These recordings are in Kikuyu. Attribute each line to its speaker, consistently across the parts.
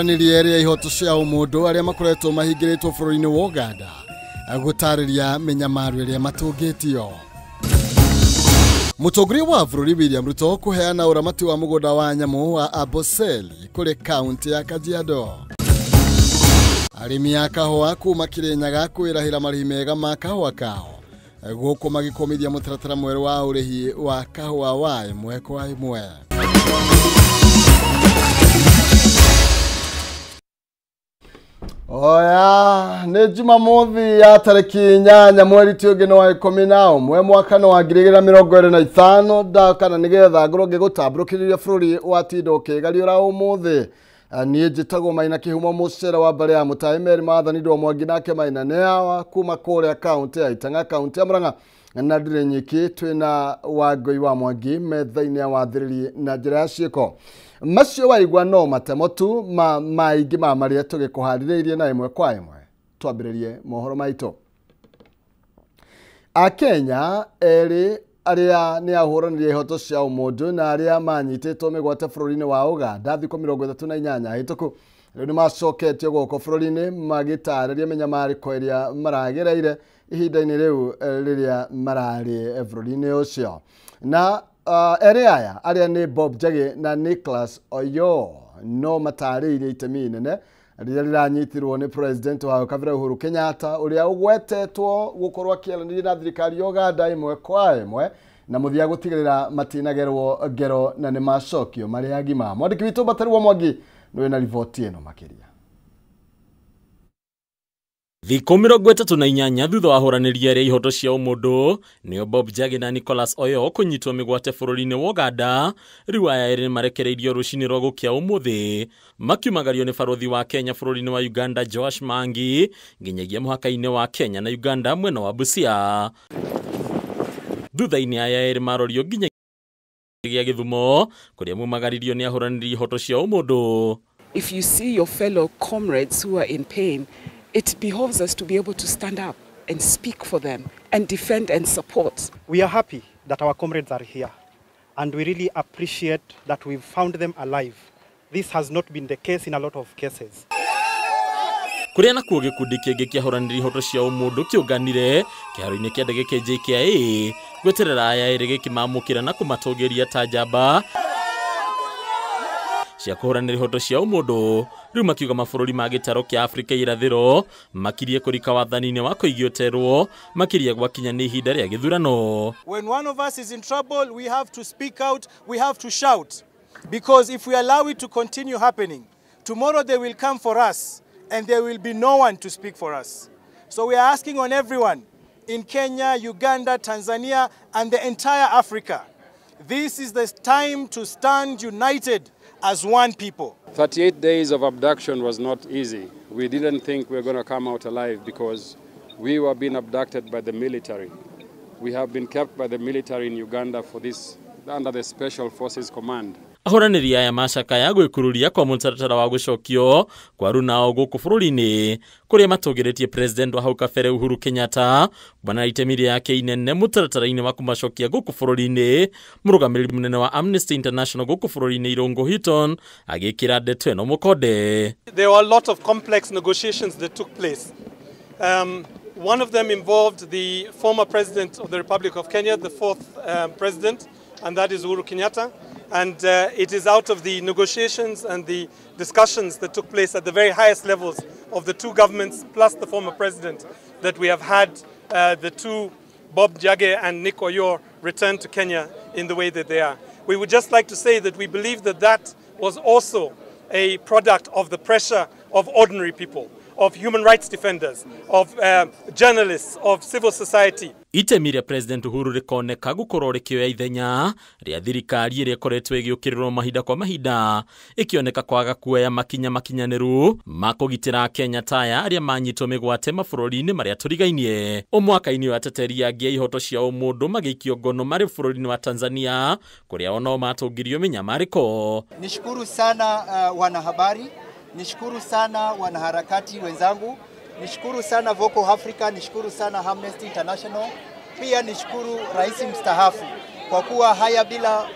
Speaker 1: Ahũranĩri erĩ a ihoto cia ũmũndũ arĩa makoretwo mahingĩrĩtwo bũrũri-inĩ wa Uganda gũtarĩria mĩnyamaro ĩrĩa matũngĩtio. Mũtongoria wa bũrũri William Ruto kũheana ũramati wa mũgũnda wa nyamũ wa Amboseli kũrĩ kaunti ya Kajiado. Arĩmi a kahũa kuma Kirinyaga kwĩrahĩra marĩhi mega ma kahũa kao gũkũ magĩkũmithia mũtaratara mwerũ wa ũrĩhi wa kahũa wa ĩmwe kwa ĩmwe. Oya, nĩ Jumamothi ya tarĩki 8 mweri ũngĩ wa 11 mwaka wa 2025 ndakana nĩgetha ngorwo ngĩgũtambũrũkĩria bũrũri wa tindo ũkĩgariũra ũmũthĩ. Niĩ njĩtagwo Maina Kĩhumo mũcere wa mbere ya Mũtaĩ Mary Maathani Ndwa Mwangi nake Maina nĩ kuma kũrĩa kaunti ya Itang'a kaunti ya Murang'a na ndĩrĩ nyiki twĩna Wangũi wa Mwangi metha-inĩ ya wathĩrĩri na njĩra ya ciĩko. Macio waigua no matemo tu ma maingĩ ma marĩa tũgĩkũharĩrĩirie na ĩmwe kwa ĩmwe. Twambĩrĩrie mohoro maitũ. Akenya erĩ arĩa nĩ ahũranĩri ihoto cia ũmũndũ na arĩa manyitĩtwo mĩgwate bũrũri-inĩ wa Uganda thikũ 38 hĩtũku rĩu nĩ macoketio gũkũ bũrũri-inĩ magĩtarĩria mĩnyamarĩko ĩrĩa maragereire ihinda-inĩ rĩu rĩrĩa mararĩ bũrũri-inĩ ũcio. Na erĩ aya arĩa nĩ Bob Njagi na Nicholas Oyoo no matarĩirie itemi inene rĩrĩa rĩranyitirwo nĩ president wa kabere Uhuru Kenyatta ũrĩa ũgwetetwo gũkorwo akĩaranĩria na thirikari ya Uganda ĩmwe kwa ĩmwe na mũthia gũtigĩrĩra matinagerwo ngero na nĩ macokio marĩ agima. Mwandĩki witũ Batari wa Mwangi nĩ na riboti ĩno makĩria.
Speaker 2: Thikũ 38 thutha wa ahũranĩri erĩ a ihoto cia ũmũndũ nĩo Bob Njagi na Nicholas Oyoo kũnyitwo mĩgwate bũrũri-inĩ wa Uganda rĩu aya erĩ nĩmarekereirio rũcinĩ rwa gũkĩa ũmũthĩ makiumagario nĩ barũthi wa Kenya bũrũri-inĩ wa Uganda Joash Mangi nginyagia mũhaka-inĩ wa Kenya na Uganda mwena wa Busia. Thutha-inĩ aya erĩ marorio nginyagia Gĩthumo kũrĩa mumagaririo nĩ ahũranĩri ihoto cia ũmũndũ.
Speaker 3: If you see your fellow comrades who are in pain, it behoves us to be able to stand up and speak for them and defend and support.
Speaker 4: We are happy that our comrades are here, and we really appreciate that we've found them alive. This has not been the case in a lot of cases.
Speaker 2: Kũrĩa nakuo gĩkundi kĩngĩ kĩa ahũranĩri ihoto cia ũmũndũ kĩũnganire kĩharo-inĩ kĩa ndege kĩa JKIA gweterera aya erĩ gĩkĩmamũkĩra na kũmatũgĩria ta njamba cia kũhũranĩra ihoto cia ũmũndũ. Rĩu makiuga mabũrũri ma gĩtaro kĩa Afrika irathĩro makirie kũrika wathani-inĩ wa kũigio makiria gwakinya nĩ ihinda rĩa gĩthurano.
Speaker 5: When one of us is in trouble, we have to speak out, we have to shout, because if we allow it to continue happening, tomorrow they will come for us and there will be no one to speak for us. So we are asking on everyone in Kenya, Uganda, Tanzania and the entire Africa, this is the time to stand united as one people.
Speaker 6: 38 days of abduction was not easy. We didn't think we were going to come out alive because we were being abducted by the military. We have been kept by the military in Uganda for this under the Special Forces Command.
Speaker 2: Ahũranĩri aya macakaya gwĩkururia kwa mũtaratara wa gũcokio kwa runao gũkũ bũrũri-inĩ kũrĩa matũgĩrĩtie president wa hau kabere Uhuru Kenyatta kumana na itemi rĩake inene mũtaratara-inĩ wa kũmacokia gũkũ bũrũri-inĩ. Mũrũgamĩrĩri mũnene wa Amnesty International gũkũ bũrũri-inĩ Irũngũ Hinton agĩkĩra ndeto ĩno mũkonde.
Speaker 7: There were a lot of complex negotiations that took place. One of them involved the former president of the Republic of Kenya, the fourth president, and that is Uhuru Kenyatta. And it is out of the negotiations and the discussions that took place at the very highest levels of the two governments plus the former president that we have had the two, Bob Njagi and Nick Oyoo, return to Kenya in the way that they are. We would just like to say that we believe that that was also a product of the pressure of ordinary people, of human rights defenders, of journalists, of civil society.
Speaker 2: Itemi rĩa President Uhuru rĩkoneka gũkorwo rĩkĩoya ithenya rĩa thirikari ĩrĩa ĩkoretwo ĩgĩũkĩrĩrwo mahinda kwa mahinda ĩkĩoneka kwaga kuoya makinya makinyanĩru ma kũgitĩra Kenya taya arĩa manyitwo mĩgwate mabũrũri-inĩ marĩa tũrigainie. Ũmwaka-inĩ wa ateteri angĩ a ihoto cia ũmũndũ magĩikio ngono marĩ bũrũri-inĩ wa Tanzania kũrĩa onao matũngirio mĩnyamarĩko.
Speaker 8: Nishukuru sana wanahabari, nishukuru sana wanaharakati wenzangu, nishukuru sana Vocal Africa, nishukuru sana Amnesty International, pia nishukuru rais mstaafu kwa kuwa haya bila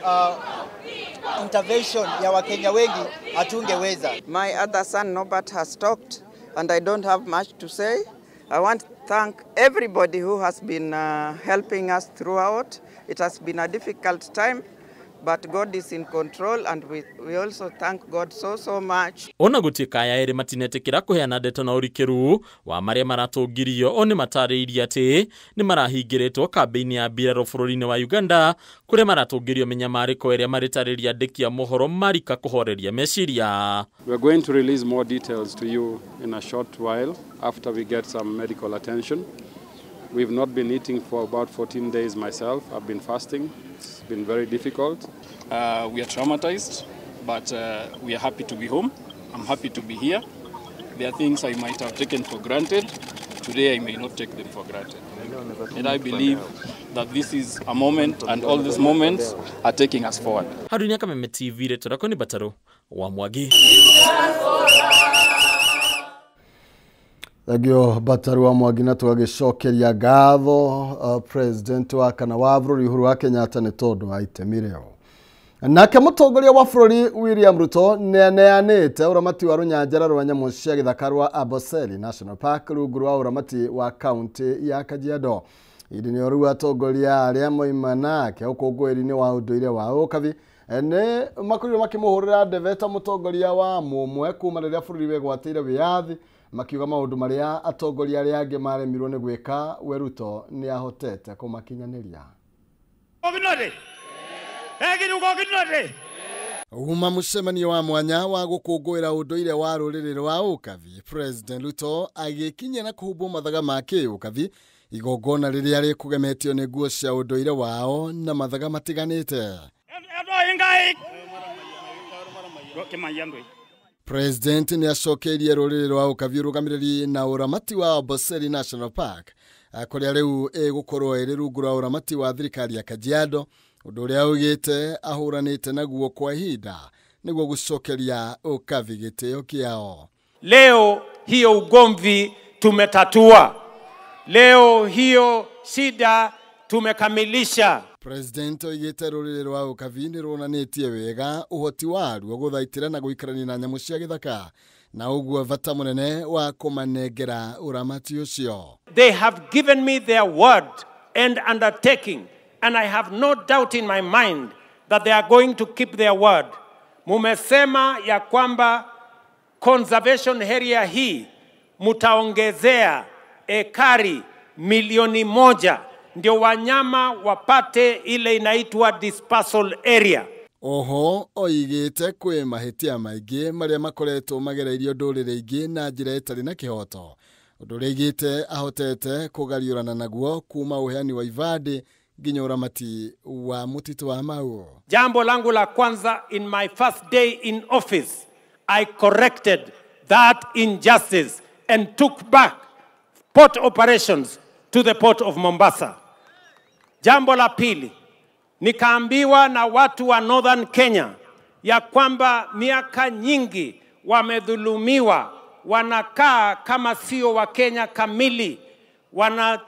Speaker 8: intervention ya Wakenya wengi hatungeweza.
Speaker 9: My other son Norbert has talked and I don't have much to say. I want to thank everybody who has been helping us throughout. It has been a difficult time, but God is in control and we also thank God so much.
Speaker 2: Ona gutuika aya eri matinetikira kuheana ndeto na urikiru wa maria maratũngirio o nĩ matarĩirie atĩ nĩ marahingĩrĩtwo kambĩ-inĩ ya mbirarũ bũrũri-inĩ wa Uganda kũrĩa maratũngirio mĩnyamarĩko ĩrĩa marĩtarĩria andĩki a mohoro marika kũhoreria meciria.
Speaker 6: We are going to release more details to you in a short while after we get some medical attention. We've not been eating for about 14 days myself. I've been fasting. It's been very difficult.
Speaker 10: We are traumatized, but we are happy to be home. I'm happy to be here. There are things I might have taken for granted. Today I may not take them for granted. And I believe that this is a moment, and all these moments are taking us forward.
Speaker 2: Harunia Kameme TV, rĩtwa ni Bataro wa Mwangi.
Speaker 1: Thengio Bataru wa Mwangi, na tũgagĩcokeria ngatho president wa kana wa bũrũri Uhuru wa Kenyatta nĩ tondũ wa itemi rĩao. Nake mũtongoria wa bũrũri William Ruto nĩaneanĩte ũramati wa rũnyanjara rwa nyamũ cia gĩthaka rwa Amboseli National Park rungu rwa ũramati wa kaunti ya Kajiado. Ĩndĩ nĩ rĩu atongoria arĩa moima nake ũkũngũĩri-inĩ wa ũndũire wa Ũkabi nĩ makorirwo makĩmũhũrĩra ndebe ta mũtongoria wa mũmwe kuma rĩrĩa bũrũri wegwatĩire wĩyathi, makiuga maũndũ marĩa atongoria arĩa angĩ maremirwo nĩ gwĩka we Ruto nĩ ahotete kũmakinyanĩria. Uma mũcemanio wa mwanya wa gũkũngũĩra ũndũire wa rũrĩrĩ rwa Ũkabi, President Ruto agĩkinya na kũhumbwo mathaga ma kĩũkabi, igongona rĩrĩa rĩkũgemetio nĩ nguo cia ũndũire wao na mathaga matiganĩte. President nĩ acokeirie rũrĩrĩ rwa Ũkabi ũrũgamĩrĩri na ũramati wa Amboseli National Park kũrĩa rĩu ĩgũkorwo ĩrĩ rungu rwa ũramati wa thirikari ya Kajiado, ũndũ ũrĩa augĩte ahũranĩte naguo kwa ihinda nĩguo gũcokeria Ũkabi gĩtĩo kĩao.
Speaker 11: Leo hiyo ugomvi tumetatua. Leo hiyo shida tumekamilisha.
Speaker 1: President oigĩte rũrĩrĩ rwa Ũkabi nĩ ruonanĩtie wega ũhoti waruo gũthaitĩra na gũikarania na nyamũ cia gĩthaka na ũguo bata mũnene wa kũmanengera ũramati ũcio.
Speaker 11: They have given me their word and undertaking, and I have no doubt in my mind that they are going to keep their word. Mumesema ya kwamba conservation area hii mutaongezea ekari 1,000,000 ndio wanyama wapate ile inaitwa dispersal area.
Speaker 1: Oho oigĩte kwĩ mahĩtia maingĩ marĩa makoretwo magereirio ndũrĩrĩ ingĩ na njĩra ĩtarĩ na kĩhoto, ũndũ ũrĩa aigĩte ahotete kũgariũrana naguo kuma ũheani wa ibandĩ nginya ũramati wa mũtitũ wa Mau.
Speaker 11: Jambo langu la kwanza, in my first day in office, I corrected that injustice and took back port operations to the port of Mombasa. Jambo la pili, nikaambiwa na watu wa Northern Kenya ya kwamba miaka nyingi wamedhulumiwa, wanakaa kama sio wa Kenya kamili, wana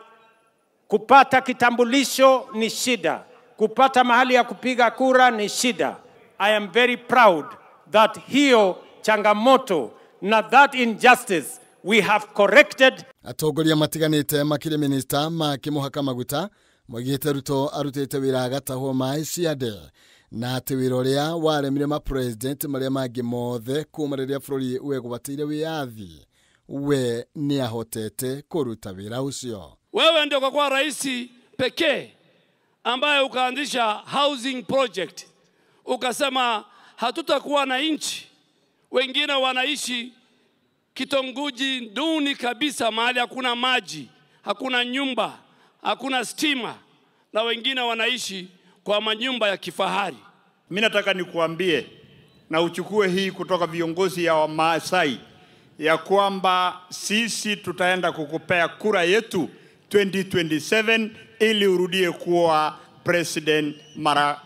Speaker 11: kupata kitambulisho ni shida, kupata mahali ya kupiga kura ni shida. I am very proud that hiyo changamoto na that injustice we have corrected.
Speaker 1: Atongoria matiganĩte makĩria minista makĩmũhaka maguta moigĩte Ruto arutĩte wĩra agatahwo maĩ ciande na atĩ wĩra ũrĩa waremire mapresident marĩa mangĩ mothe kuma rĩrĩa bũrũri wegwatĩire wĩyathi we nĩahotete kũruta wĩra ũcio.
Speaker 12: Wewe ndio kwa kuwa rais pekee ambaye ukaanzisha housing project, ukasema hatutakuwa na nchi, wengine wanaishi kitongoji duni kabisa, mahali hakuna maji, hakuna nyumba, hakuna stima, na wengine wanaishi kwa manyumba ya kifahari.
Speaker 13: Mimi nataka nikuambie na uchukue hii kutoka viongozi ya Maasai ya kwamba sisi tutaenda kukupea kura yetu 2027 ili urudie kuwa president mara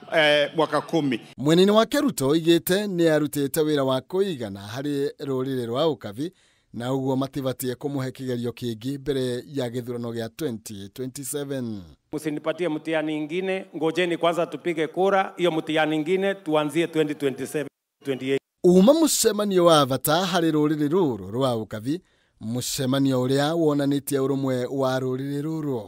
Speaker 13: mwaka 10.
Speaker 1: Mwenene wake Ruto oigĩte nĩ arutĩte wĩra wa kũigana harĩ rũrĩrĩ rwa Ũkabi na ũguo matibatie kũmũhe kĩgerio kĩngĩ mbere ya gĩthurano gĩa 2027.
Speaker 11: Msinipatie mtihani ingine, ngojeni kwanza tupige kura, hiyo mtihani ingine tuanzie 2027 28.
Speaker 1: Uma mũcemanio wa bata harĩ rũrĩrĩ rũrũ rwa Ukabi, mũcemanio ũrĩa wonanĩtie ũrũmwe wa rũrĩrĩ rũrũ.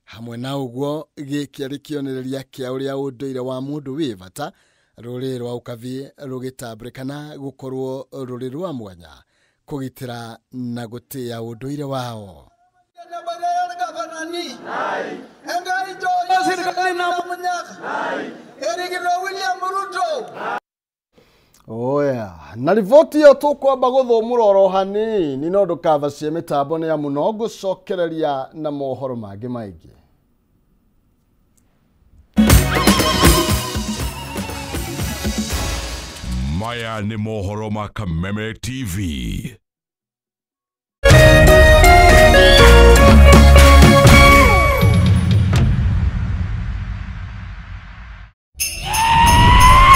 Speaker 1: Hamwe na ũguo gĩkĩarĩ kĩonereria kĩa ũrĩa ũndũire wa mũndũ wĩ bata rũrĩrĩ rwa Ukabi rũgĩtambũrĩkana gũkorwo rũrĩ rwa mwanya kũgitĩra na gũtĩĩa ũndũire wao. Oya, na riboti ĩyo tũkwamba gũthũmũra oro hanini no ndũkavacie mĩtambo nĩ amu no ngũcokereria na mohoro mangĩ maingĩ.
Speaker 14: Maya nĩ mohoro ma Kameme TV.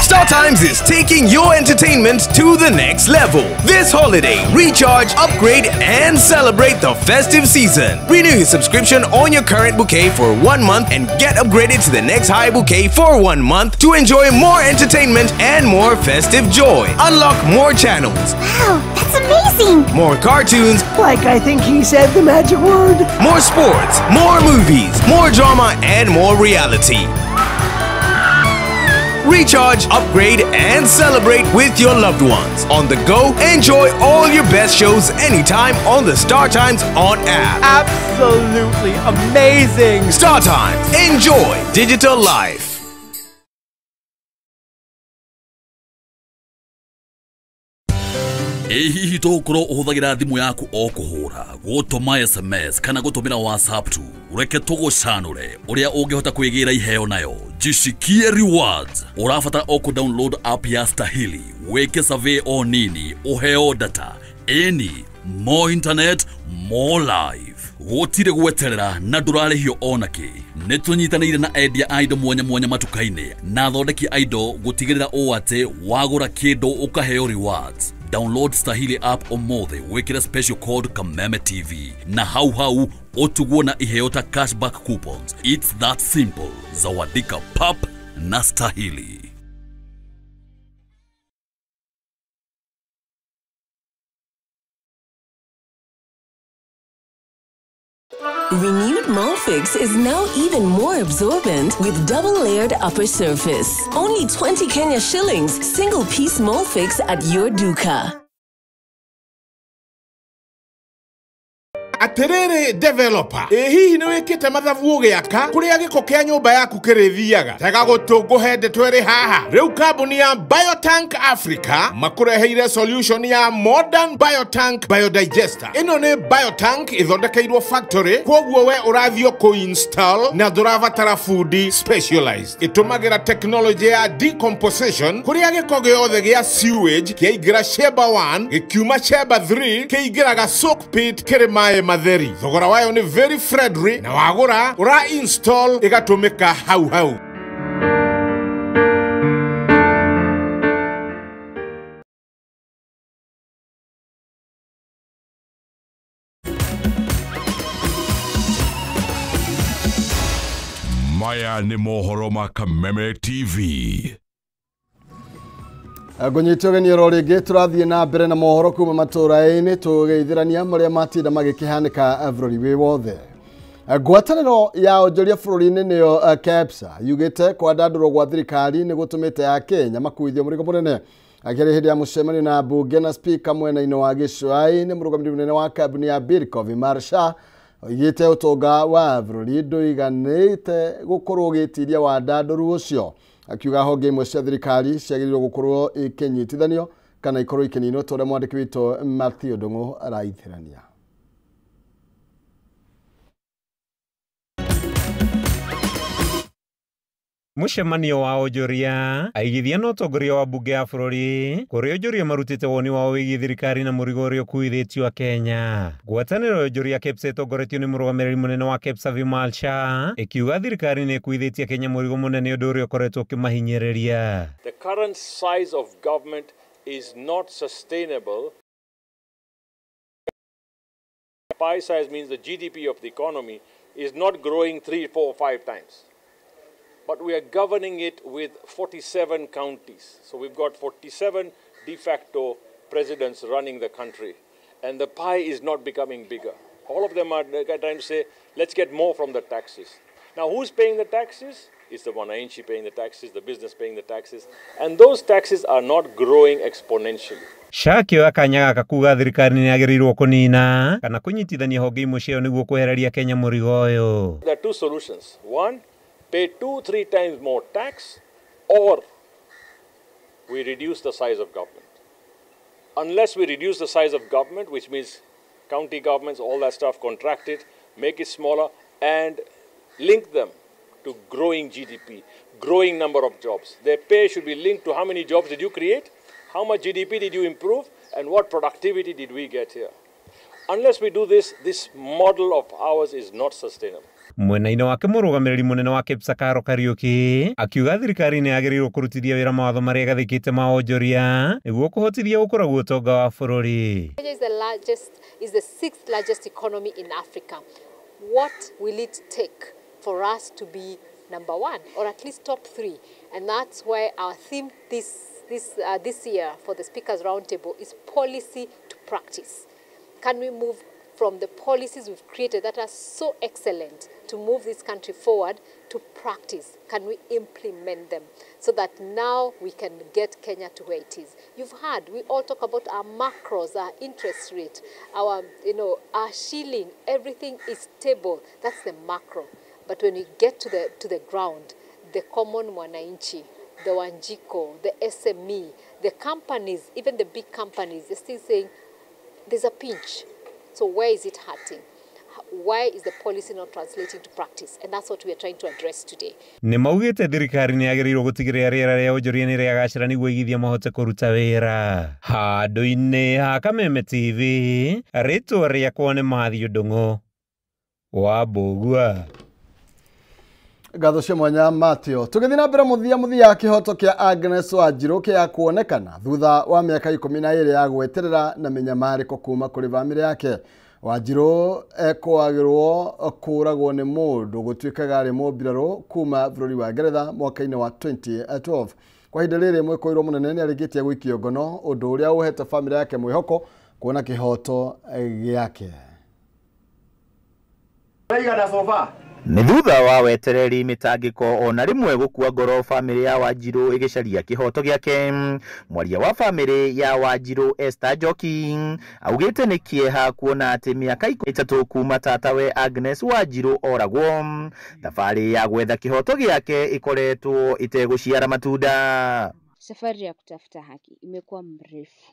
Speaker 15: Star Times is taking your entertainment to the next level. This holiday, recharge, upgrade, and celebrate the festive season. Renew your subscription on your current bouquet for 1 month and get upgraded to the next high bouquet for 1 month to enjoy more entertainment and more festive joy. Unlock more channels.
Speaker 16: Wow, that's amazing!
Speaker 15: More cartoons.
Speaker 17: Like I think he said the magic word.
Speaker 15: More sports, more movies, more drama, and more reality. Recharge, upgrade, and celebrate with your loved ones. On the go, enjoy all your best shows anytime on the Star Times On app.
Speaker 17: Absolutely amazing!
Speaker 15: Star Times, enjoy digital life.
Speaker 18: Ĩ hihi tũgũkorwo ũhũthagĩra thimũ yaku o kũhũra, gũtũma SMS kana gũtũmĩra WhatsApp tu? Reke tũgũcanũre ũrĩa ũngĩhota kwĩgĩra iheo nayo. Jishikie Rewards. Ũrabatara o kũ download app ya Stahili, wĩke survey o nini, ũheo data. Ĩni, more internet, more life. Gũtirĩ gweterera na ndũrarĩhio onakĩ. Nĩ tũnyitanĩire na endia a indo mwanya mwanya matuka-inĩ na athondeki a indo gũtigĩrĩra ũũ atĩ wagũra kĩndũ ũkaheo rewards. Download Stahili app ũmũthĩ wĩkĩre special code Kameme TV na hau hau ũtugwo na iheo ta cashback coupons. It's that simple. Zawadika pap na Stahili.
Speaker 19: Renewed Molfix is now even more absorbent with double-layered upper surface. Only 20 Kenya shillings, single-piece Molfix at your duka.
Speaker 20: Atiriri developer, ĩ hihi nĩ wĩkĩte mathabu ũgĩaka kũrĩa gĩko kĩa nyũmba yaku kĩrĩthiaga? Tega gũtũ ngũhe ndeto ĩrĩ haha. Rĩu kambuni ya Biotank Africa makũreheire solution ya modern Biotank Biodigester. Ĩno nĩ Biotank ĩthondekeirwo factory, kwoguo we ũrathiĩ kũ-install na ndũrabatara fundi specialized. Ĩtũmagĩra technology ya decomposition kũrĩa gĩko gĩothe gĩa sewage kĩaingĩra chamber 1 gĩkiuma chamber 3 kĩingĩraga soak pit kĩrĩ maĩ matheri. Thogora wayo nĩ very friendly na wagũra ũra install ĩgatũmĩka hau hau.
Speaker 14: Maya nĩ mohoro ma Kameme TV.
Speaker 1: Ngũnyite ũgeni oro rĩngĩ tũrathiĩ na mbere na mohoro kuma matũra-inĩ tũgeithĩrania marĩa matinda magĩkĩhanĩka bũrũri wĩ wothe. Ngwatanĩro ya onjoria bũrũri-inĩ nĩyo KEPSA yugĩte kwandandũrwo gwa thirikari nĩ gũtũmĩte Akenya makuithio mũrigo mũnene. Akĩaria hĩndĩ ya mũcemanio na mbunge na spika mwena-inĩ wa Gĩcũa-inĩ, mũrũgamĩrĩri mũnene wa kambuni ya Bidco Vimal Shah oigĩte ũtonga wa bũrũri ndũiganĩte gũkorwo ũgĩtiria wandandũru ũcio. Akiuga honge imwe cia thirikari ciagĩrĩirwo gũkorwo ikĩnyitithanio kana ikorwo ikĩninwo ta ũrĩa mwandĩki witũ Matthew Ndung'u araithĩrania.
Speaker 21: Mũcemanio wa onjoria aigithia na ũtongoria wa mbunge ya bũrũri kũrĩa onjoria marutĩte woni wao wĩgiĩ thirikari na mũrigo ũrĩa ũkuithĩtio a Kenya. Ngwatanĩro ya onjoria KEPSA ĩtongoretio nĩ mũrũgamĩrĩri mũnene wa KEPSA Vimal Shah ĩkiuga thirikari nĩ ĩkuithĩtie Kenya mũrigo mũnene ũndũ ũrĩa ũkoretwo ũkĩmahinyĩrĩria.
Speaker 22: The current size of government is not sustainable.
Speaker 3: Pie size means the GDP of the economy is not growing 3, 4, 5 times. But we are governing it with 47 counties. So we've got 47 de facto presidents running the country. And the pie is not becoming bigger. All of them are trying to say, let's get more from the taxes. Now, who's paying the taxes? It's the wananchi paying the taxes, the business paying the taxes. And those taxes are not growing exponentially.
Speaker 21: SHA akĩoya kanya gaka kuga thirikari nĩ yagĩrĩirwo kũnina kana kũnyitithania honge imwe ciayo nĩguo kwehereria Kenya mũrigo ũyũ.
Speaker 3: There are two solutions. One, pay 2-3 times more tax, or we reduce the size of government. Unless we reduce the size of government, which means county governments, all that stuff, contract it, make it smaller, and link them to growing GDP, growing number of jobs. Their pay should be linked to how many jobs did you create, how much GDP did you improve, and what productivity did we get here. Unless we do this, this model of ours is not sustainable.
Speaker 21: Mwena-inĩ wake mũrũgamĩrĩri mũnene wa KEPSA Karo Kariuki akiuga thirikari nĩ yagĩrĩirwo kũrutithia wĩra mawatho marĩa gathĩkĩte ma wonjoria nĩguo kũhotithia gũkũra gwa ũtonga wa bũrũri.
Speaker 22: Kenya is the 6th largest economy in Africa. What will it take for us to be number 1 or at least top 3? And that's why our theme this year for the Speakers Roundtable is policy to practice. Can we move from the policies we've created that are so excellent to move this country forward to practice? Can we implement them so that now we can get Kenya to where it is? You've heard, we all talk about our macros, our interest rate, our, our shilling, everything is stable. That's the macro. But when we get to the ground, the common mwananchi, the Wanjiko, the SME, the companies, even the big companies, they're still saying there's a pinch. So where is it hurting? Why is the policy not translating to practice? And that's what we are trying to address today.
Speaker 21: Nĩ maugĩte thirikari nĩ yagĩrĩirwo gũtigĩrĩra rĩera rĩa wonjoria nĩ rĩagacĩra nĩguo igithia mahote kũruta wĩra. Handũ-inĩ ha Kameme TV, rĩtwa rĩakwa nĩ Matthew Ndung'u wa Mbũgua.
Speaker 1: Ngatho cia mwanya Matthew. Tũgĩthiĩ na mbere mũthia kĩhoto kĩa Agnes Wanjiru kĩa kuonekana thutha wa mĩaka 12 ya gweterera na mĩnyamarĩko kuma kũrĩ bamĩrĩ yake. Wanjiru ekwagĩrwo kũragwo nĩ mũndũ gũtuĩkaga arĩ mũmbirarũ kuma bũrũri wa Ngeretha mwaka-inĩ wa 2012. Kwa ihinda rĩrĩ mwĩkũĩrwo mũnene nĩarĩkĩtie gũikio ngono, ũndũ ũrĩa ũhete bamĩrĩ yake mwĩhoko kuona kĩhoto gĩake.
Speaker 23: Nĩ thutha wa wetereri mĩtangĩko ona rĩmwe gũkua ngoro bamĩrĩ ya Wanjiru ĩgĩcaria kĩhoto gĩake. Mwaria wa bamĩrĩ ya Wanjiru Esther Njoki augĩte nĩ kĩeha kuona atĩ mĩaka 3 kuma tatawe Agnes Wanjiru oragwo, thabarĩ ya gwetha kĩhoto gĩake ĩkoretwo ĩtegũciara matunda.
Speaker 24: Safari ya kutafuta haki imekuwa mrefu.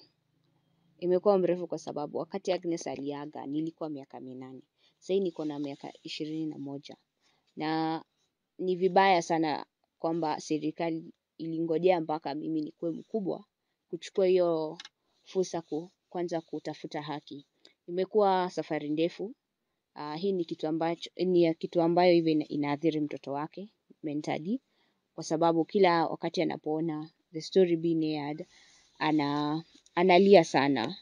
Speaker 24: Imekuwa mrefu kwa sababu wakati Agnes aliaga nilikuwa miaka 8. Sasa niko na miaka 21. Na ni vibaya sana kwamba serikali ilingojea mpaka mimi nikuwe mkubwa kuchukua hiyo fursa kwanza kutafuta haki. Imekuwa safari ndefu. Hii ni kitu ambacho ni kitu ambayo hivi inaathiri mtoto wake mentally, kwa sababu kila wakati anapoona the story being aired analia sana.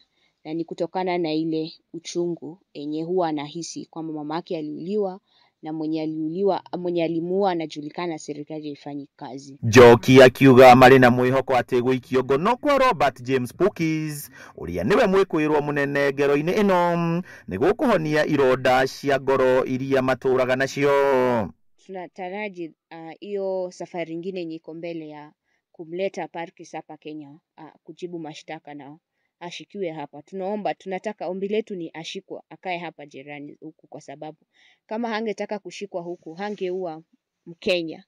Speaker 24: Na ni kutokana na ile uchungu enye huwa anahisi kwamba mamake aliuliwa na mwenye alimuua anajulikana, serikali haifanyi kazi.
Speaker 23: Njoki akiuga marĩ na mwĩhoko atĩ gũikio ngono kwa Robert James Pukis ũrĩa nĩwe mwĩkũĩrwo mũnene ngero-inĩ ĩno nĩ gũkũhonia ironda cia ngoro iria matũraga nacio.
Speaker 24: Tunataraji hiyo safari nyingine yenye iko mbele ya kumleta Parkis hapa Kenya kujibu mashtaka na ashikiwe hapa. Tunaomba, tunataka, ombi letu ni ashikwe akae hapa jirani huku, kwa sababu kama hangetaka kushikwa huku hangeua Mkenya,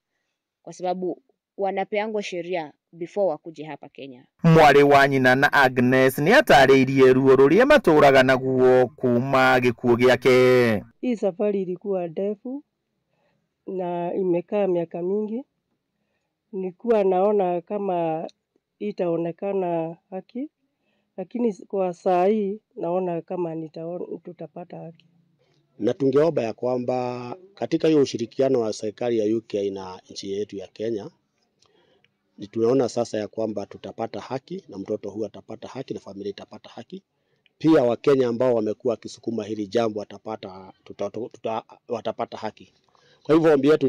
Speaker 24: kwa sababu wanapeangwa sheria before wakuje hapa Kenya.
Speaker 23: Mwarĩ wa nyina na Agnes nĩ atarĩirie ruo rũrĩa matũraga naguo kuma gĩkuũ gĩake.
Speaker 25: Hii safari ilikuwa ndefu na imekaa miaka mingi. Nilikuwa naona kama itaonekana haki, lakini kwa saa hii naona kama tutapata haki.
Speaker 26: Na tungeomba ya kwamba katika hiyo ushirikiano wa serikali ya UK na nchi yetu ya Kenya, tunaona sasa ya kwamba tutapata haki na mtoto huyu atapata haki na familia itapata haki, pia Wakenya ambao wamekuwa wakisukuma hili jambo watapata haki. Kwa hivyo ombi yetu